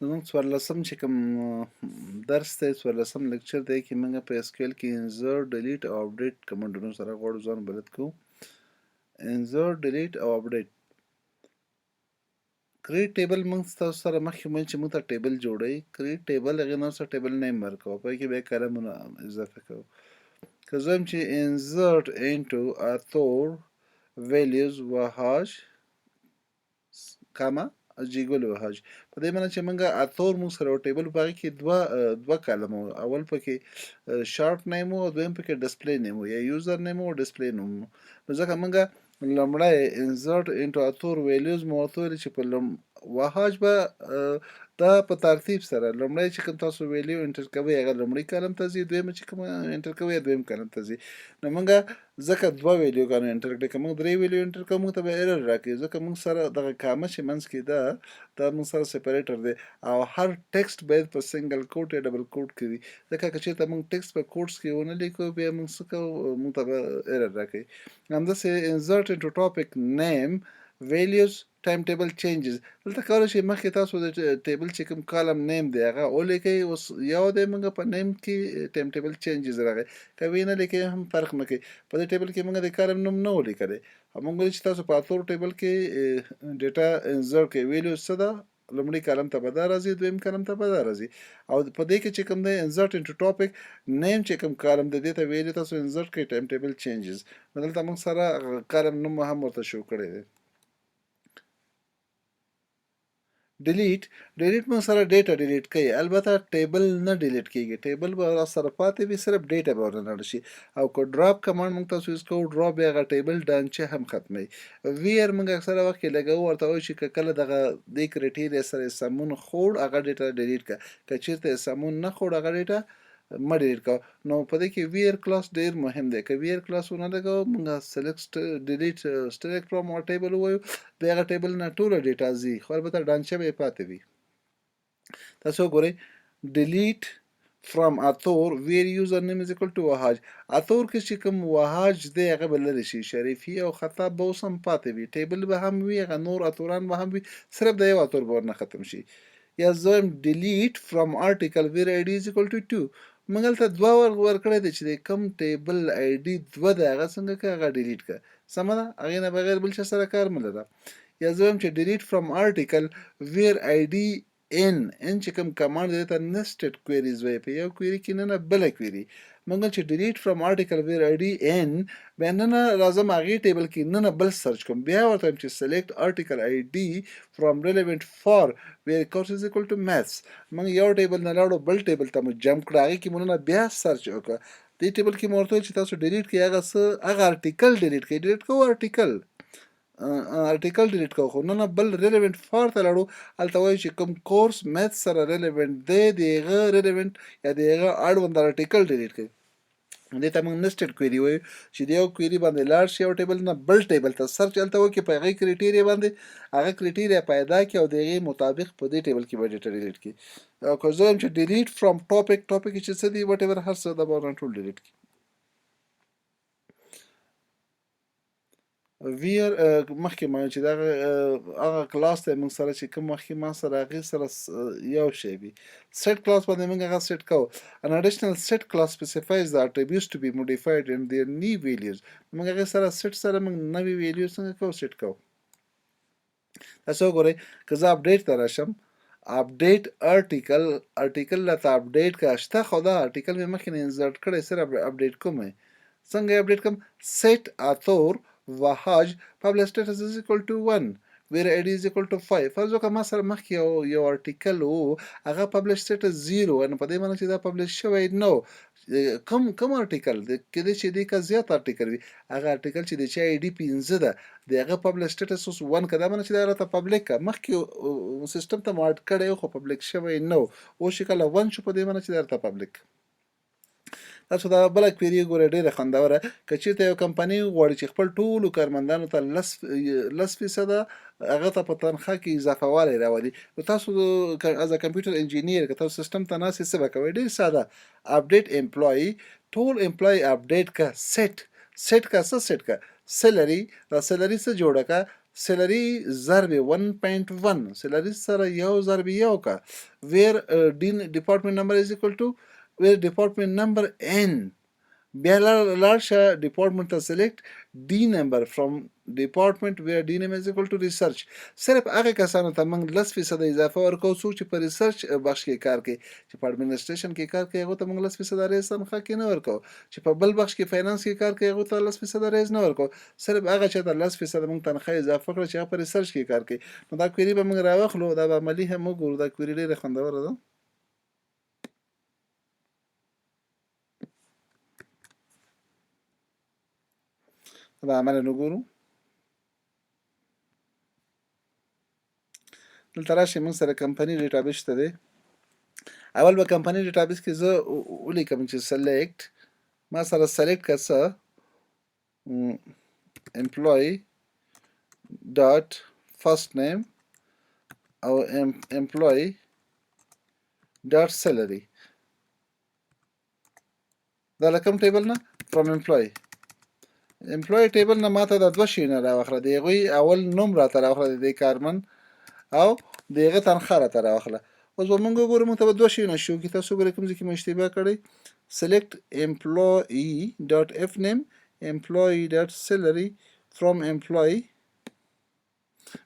زموږ څوارلسم چې کوم درس دی، څوارلسم لیکچر دی کې موږ په اس کیو ایل کې انزرټ، ډیلیټ او اپډیټ کمانډونو سره غواړو ځان بلد کړو. انزرټ، ډیلیټ او اپډیټ. کریټ ټیبل موږ تاسو سره مخکې ویل چې موږ ته ټیبل جوړوي. کریټ ټیبل هغې نه وروسته ټیبل نیم ورکوو، په کې بیا کلمونه اضافه کوو. که زه وایم چې انزرټ انټو اتور ویلیوز وهاج کاما جیګل وهاج، په دې معنی چې موږ اتور موږ سره یو ټیبل، په هغې کې دوه دوه کالم وو، اول پکې شارټ نیم وو او دویم پکې ډسپلی نیم وو یا یوزر نیم او ډسپلی نوم وو. نو ځکه موږ لومړی انزرټ انټو اتور ویلیوز مو ورته ویل چې په لوم وهاج به دا په ترتیب سره لومړی چې کوم تاسو ویلیو انټر کوئ هغه لومړي کالم ته ځي، دویم چې کوم انټر کوئ دویم کالم ته ځي. نو موږ ځکه دوه ویلیوګانو انټر کړې، که موږ درې ویلیو انټر کوو موږ ته به ایرر راکوي، ځکه موږ سره دغه کامه چې منځ کې ده دا موږ سره سپریټر دی او هر ټیکسټ باید په سنګل کوټ یا ډبل کوټ کې وي، ځکه که چېرته موږ ټیکسټ په کوټس کې ونه لیکو بیا موږ څه کوو، موږ ته به ایرر راکوي. همداسې انزرټ انټو ټاپک نیم ویلیوز ټایم ټیبل چینجز، دلته کولی شئ مخکې تاسو د ټیبل چې کوم کالم نیم دی هغه ولیکئ. اوس یو دی موږ په نیم کې ټایم ټیبل چینجز راغی، که ویې نه لیکئ هم فرق نه کوي. په دې ټیبل کې موږ د کالم نوم نه ولیکلی او موږ ویل چې تاسو په اتور ټیبل کې ډیټا انزرټ کړئ، ویلیوز څه ده، لومړي کالم ته به دا راځي، دویم کالم ته به دا راځي. او په دې کې چې کوم دی انزرټ انټو ټاپک نیم چې کوم کالم دی دې ته ویلي تاسو انزرټ کړئ ټایم ټیبل چینجز. نو دلته موږ سره کالم نوم هم ورته شو کړی دی. ډیلیټ، ډیلیټ موږ سره ډیټا ډیلیټ کوي، البته ټیبل نه ډیلیټ کیږي، ټیبل به را سره پاتې وي، صرف ډیټا به ورنه لاړه شي. او که ډراپ کمانډ موږ تاسو یوز کوو، ډراپ بیا هغه ټیبل ډانچه هم ختموي. ویر موږ اکثره وخت کې لګوو، ورته وایو چې که کله دغه دې کرایټیریا سره سمون خوړ هغه ډیټا ډیلیټ که، که چیرته سمون نه خوړ هغه ډیټا مه ډیلیټ کوه. نو په دې کې ویر کلاس ډیر مهم دی، که ویر کلاس ونه لګوو موږ سلیکټ ډیلیټ سټریک فرام اور ټیبل ووایو، بیا هغه ټیبل نه ټوله ډیټا ځي، خو البته ډانچه به یې پاتې وي. تاسو وګورئ ډیلیټ فرام اتور ویر یوزر نیم از ایکول ټو وهاج، اتور کې چې کوم وهاج دی هغه به لرې شي، شریفي او خطاب به اوس هم پاتې وي، ټیبل به هم وي، هغه نور اتوران به هم وي، صرف د یو اتور به ورنه ختم شي. یا زه وایم ډیلیټ فرام آرټیکل ویر آی ډي از ایکول ټو 2، موږ هلته دوه ور ورکړی دی چې د کوم ټیبل آی ډي دوه ده هغه څنګه که هغه ډیلیټ که، سمه ده، هغې نه بغیر بل چا سره کار مه لره. یا زه وایم چې ډیلیټ فرام آرټیکل ویر آی ډي ان، ان چې کوم کمانډ دی ته نسټډ کویریز وایي، په یو کویري کې نه نه بله کویري. موږ چې ډیلیټ فرام آرټیکل ویر آی ډي ان، بیا نه نه راځم هغې ټیبل کې نه نه بل سرچ کوم، بیا ورته وایم چې سلیکټ آرټیکل آی ډي فرام ریلیونټ فار ویر کورس از ایکول ټو میتھس. موږ یو ټیبل نه لاړو بل ټیبل ته مو جمپ کړه، هغې کې مو نه بیا سرچ وکړه، دې ټیبل کې مو ورته ویل چې تاسو ډیلیټ کړئ هغه څه، هغه آرټیکل ډیلیټ کړئ، ډیلیټ کوو آرټیکل، آرټیکل ډیلیټ کوو، خو نه نه بل ریلیونټ فار ته لاړو، هلته وایو چې کوم کورس میتھ سره ریلیونټ دی د هغه ریلیونټ یا د هغه اړوند آرټیکل ډیلیټ کړئ. دې ته موږ نسټډ کویري وایو چې د یو کویري باندې لاړ شي یو ټیبل نه بل ټیبل ته سرچ هلته وکړي، په هغې کرایټیریا باندې هغه کرایټیریا پیدا کړي او د هغې مطابق په دې ټیبل کې به ډیټا ډیلیټ کړي. او که زه وایم چې ډیلیټ فرام ټاپک، ټاپک چې څه دي وټ ایور هر څه دا به ورنه ټول ډیلیټ کړي. ویر مخکې ما چې دا هغه کلاس دی موږ سره چې کوم مخکې ما سره هغې سره یو شی وي، سیټ کلاس باندې موږ هغه سیټ کوو. An additional set class specifies the attributes to be modified and their new values. موږ هغې سره سیټ سره موږ نوې ویلیو څنګه کوو، سیټ کوو. تاسو وګورئ که زه اپډیټ ته راشم، اپډیټ ارټیکل، ارټیکل راته اپډیټ که شته، خو دا ارټیکل مې مخکې نه انزرټ کړی، صرف اپډیټ کوم یې. څنګه یې اپډیټ کوم؟ سیټ اتور وهاج پبلش سټیټس از ایکوال ټو 1 ویر ایډي از ایکوال ټو 5. فرض وکړه ما سره مخکې یو یو ارټیکل وو، هغه پبلش سټیټس 0، نو په دې معنی چې دا پبلش شوی نه، کوم کوم ارټیکل د کېدای شي دې کا زیات ارټیکل وي، هغه ارټیکل چې د چا ایډي 5 ده د هغه پبلش سټیټس اوس 1 که، دا معنی چې دا راته پبلک که مخکې سیستم ته مو اډ کړی خو پبلک شوی نه و، اوس چې کله 1 شو په دې معنی چې دا راته پبلک. تاسو دا بله کویري وګورئ ډېره خوندوره، که چېرته یو کمپنۍ وغواړي چې خپل ټولو کارمندانو ته لس لس فیصده هغه ته په تنخوا کې اضافه والی راولي، نو تاسو از ا کمپیوټر انجینیر که تاسو سیستم ته ناست یې څه به کوئ؟ ډېر ساده، اپډیټ امپلوي، ټول امپلوي اپډیټ که، سیټ، سیټ که، څه سیټ که، سیلري، دا سیلري څه جوړه که، سیلری ضرب 1.1، سیلری سره یو ضرب یو کا، ویر ډین ډیپارټمنټ نمبر از ایکوال ټو ویر ډیپارټمنټ نمبر ان، بیا لاړ شه ډیپارټمنټ ته، سلیکټ ډي نمبر فرام ډیپارټمنټ ویر ډي نیم از ایکوال ټو ریسرچ. صرف هغه کسانو ته موږ 10% اضافه ورکوو څوک چې په ریسرچ بخش کې کار کوي. چې په اډمنسټریشن کې کار کوي هغه ته موږ 10% ریز تنخواه کې نه ورکوو، چې په بل بخش کې فاینانس کې کار کوي هغه ته 10% ریز نه ورکوو. صرف هغه چا ته 10% موږ تنخواه اضافه کړه چې هغه په ریسرچ کې کار کوي. نو دا کویري به موږ راواخلو، دا به عملي هم وګورو. دا کویري ډېره خوندوره ده. دا به عملا وګورو. دلته راشئ، موږ سره کمپني ډیټابیس شته دی. اول به کمپني ډیټابیس کې زه ولیکم چې سلیکټ، ما سره سلیکټ که څه employee dot first name او employee dot salary. دا له کوم ټیبل نه؟ فرام امپلوی. امپلوی ټیبل نه ماته دا دوه شیونه راواخله، د هغوی اول نوم راته راواخله د دې کارمن او د هغه تنخوا راته راواخله. اوس به موږ وګورو، موږ ته به دوه شیونه شو کې. تاسو وګورئ کوم ځای کې مو اشتباه کړې. select employee dot f name employee dot salary from employee.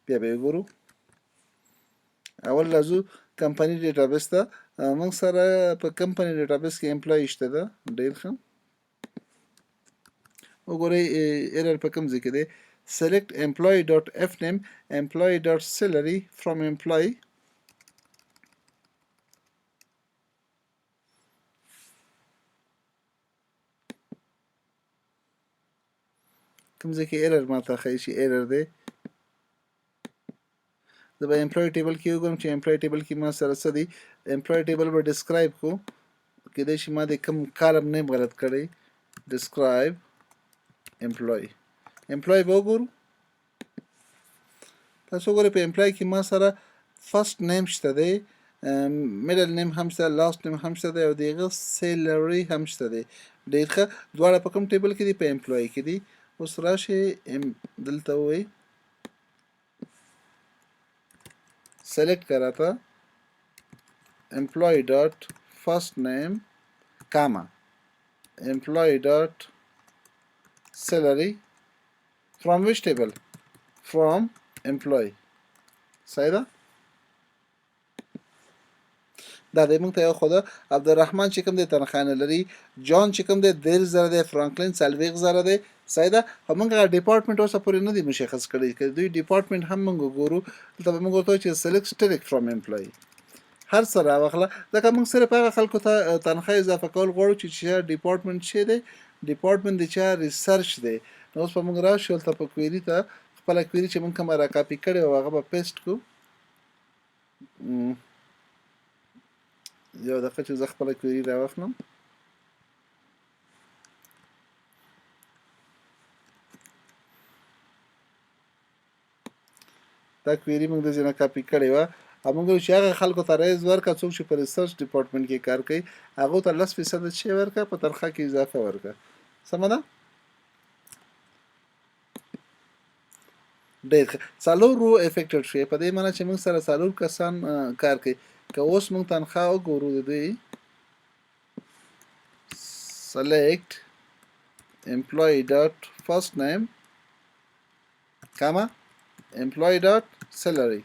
بیا به یې وګورو. اول راځو کمپنی ډیټابیس ته. موږ سره په کمپنی ډیټابیس کې امپلای شته ده. ډیر ښه، وګورئ ایرر په کوم ځای کې دی. select employee dot f name employee dot salary from employee. کوم ځای کې ایرر ماته ښایي چې ایرر دی؟ زه به امپلوی ټیبل کې وګورم چې امپلوی ټیبل کې ما سره څه دي. امپلوی ټیبل به ډیسکرایب کو، کېدای شي ما د کوم کالم نیم غلط کړی. ډیسکرایب امپلوی، امپلوی به وګورو. تاسو وګورئ په امپلوی کې ما سره فرست نیم شته دی، میډل نیم هم شته، لاست نیم هم شته دی او د هغه سیلری هم شته دی. ډېر ښه، دواړه په کوم ټیبل کې دي؟ په امپلوی کې دي. اوس راشئ دلته ووایئ سلیکټ که راته employee dot first name comma employee dot salary from which table؟ from employee. صحیح ده؟ دا دی موږ ته یو خو ده. عبدالرحمن چې کوم دی تنخوا نه لري، جان چې کوم دی 30,000 دی، فرانکلین 40,000 دی. صحیح ده، خو موږ هغه ډیپارټمنټ اوسه پورې نه دی مشخص کړی. که دوی ډیپارټمنټ هم موږ وګورو، دلته به موږ ورته وایو چې سلیکټ سټریک فرام امپلوي، هر څه راواخله، ځکه موږ صرف هغه خلکو ته تنخوا اضافه کول غواړو چې چا ډیپارټمنټ چی دی، ډیپارټمنټ د چا ریسرچ دی. نو اوس به موږ راشو هلته په کویري ته، خپله کویري چې موږ کومه راکاپي کړې وه هغه به پیسټ کړو. یو دقیقه چې زه خپله کویري راواخلم. دا کویري موږ د ځینه کاپي کړې وه او موږ چې هغه خلکو ته ریز ورکړه څوک چې په ریسرچ ډپارټمنټ کې کار کوي، هغو ته 10% چې ورکړه په تنخوا کې اضافه ورکړه. سمه ده؟ ډېر ښه، څلور رو افیکټډ شوې، په دې معنی چې موږ سره څلور کسان کار کوي. که اوس موږ تنخوا وګورو د دوی، select employee dot first name comma employee dot salary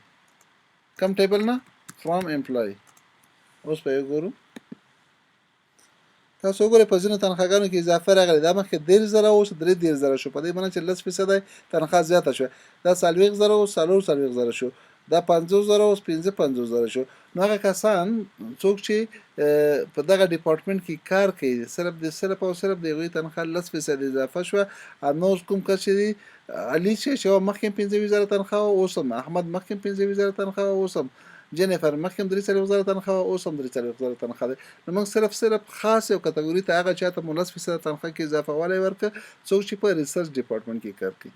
کم ټیبل نه؟ from employee. اوس به یې وګورو. تاسو وګورئ په ځینو تنخواګانو کې اضافه راغلې. دا مخکې 30,000 اوس 33,000 شو، په دې معنی چې 10% تنخوا زیاته شوه. دا 40,000 اوس 44,000 شو، دا 50,000 اوس 55,000 شو. نو هغه کسان څوک چې په دغه ډپارټمنټ کې کار کوي، صرف د صرف او صرف د هغوی تنخوا 10% اضافه شوه. او نور کوم کس چې دی، علي چې مخکې هم 25,000 تنخوا وه اوس هم، احمد مخکې هم 25,000 تنخوا وه اوس هم، جنیفر مخکې هم 43,000 تنخوا وه اوس هم 43,000 تنخوا ده. نو موږ صرف صرف خاص یو کتګوري ته هغه چاته مو 10% تنخوا کې اضافه والی ورکړ څوک چې په ریسرچ ډپارټمنټ کې کار کوي.